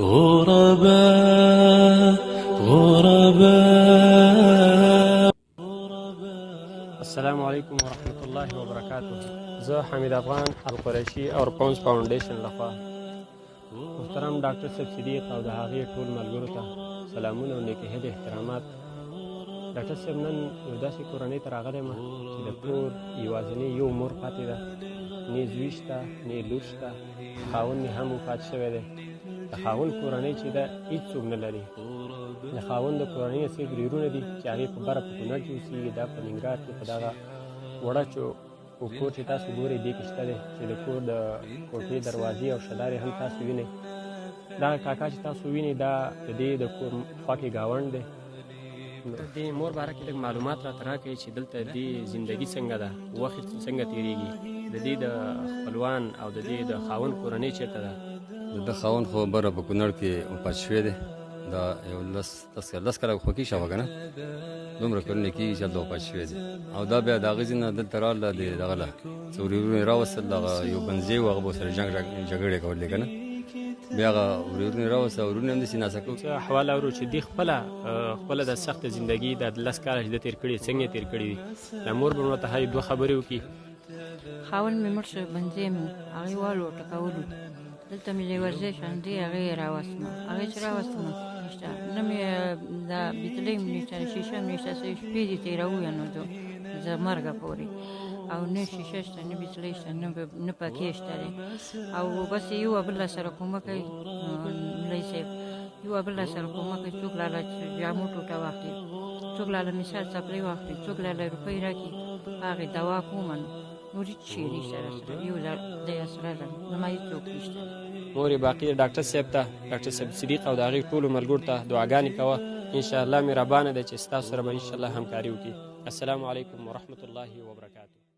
غرباء غرباء. السلام علیکم ورحمت الله وبرکاته. زه حمید افغان القریشي اور پونز فاونډیشن لخوا محترم ډاکټر صاحب صدیق او د هغې ټول ملګرو ته سلامونه او نیکې هیلې احترامات. ډاکټر صاحب نن یو داسې کورنۍ ته راغلی یم چې د کور یوازینۍ یو مور پاتې ده، نه زوی شته نه لور شته، خاوند یې هم وفات شوی دی. د خاوند کورنۍ چې ده هیڅوک نه لري. د خاوند د کورنۍ څه ورېرونه دي چې هغې په بره په کونړ کې اوسېږي، دا په ننګرهار کې په دغه وړه چې او کور چې تاسو ګورئ دې کې شته دی چې د کور د کوټې دروازې او شلارې هم تاسو وینئ. دغه کاکا چې تاسو وینئ دا د دې د کور خوا کې ګاونډ دی. د دې مور باره کې لږ معلومات راته راکړئ چې دلته د دې زندګي څنګه ده، وخت څنګه تېرېږي، د دې د خپلوان او د دې د خاوند کورنۍ چېرته ده؟ د ده خاوند خو بره په کونړ کې وفات شوی دی. دا یو لس لس کاله خو کېږي شاوخوا که نه، دومره کلونه کېږي چې هلته وفات شوی دی. او دا بیا د هغه ځای نه دلته راغله، د دغه له څه ورېرونه یې راوستل، دغه یو بنځی و، هغه به ورسره جنګ جګړې کولې که نه، بیا هغه ورېرونه یې راوستل، ورونه یې هم داسې ناڅاپه. څه احوال اورو چې دې خپله د سخته زندګي دا 10 کاله چې ده تېر کړي څنګه یې تېر کړي دي، دا مور به ورته ښایي دوه خبرې وکړي. خاوند مې مړ شو، بنځی مې هغې والو ټکولو، دلته مې لیورځی شاندې هغې یې راوستمه، هغې چې راوستمه نشته، نه مې دا بجلۍ هم نشته، شیشه هم نشته، څه شپې دې تېروو یا نو زه مرګه پورې، او نه شیشه شته، نه بجلۍ شته، نه پکې شته دی. او بس یو بل سره کومک کوي مولوي صاحب، یو بل سره کومک کوي، څوک لاله جامو ټوټه واخلي، څوک لاله مثال څپلۍ واخلي، څوک لاله روپۍ راکړي، هغې دوا کوم. نور هېڅ شی نشته راسره، یو دی اسره ده، زما هېڅوک نشته. مور یې باقي ډاکټر صاحب ته، ډاکټر صاحب صدیق او د هغې ټولو ملګرو ته دعاګانې کوه. انشاءالله مهربانه دی چې ستاسو سره به انشاءالله همکاري وکړي. السلام علیکم ورحمت الله وبرکاته.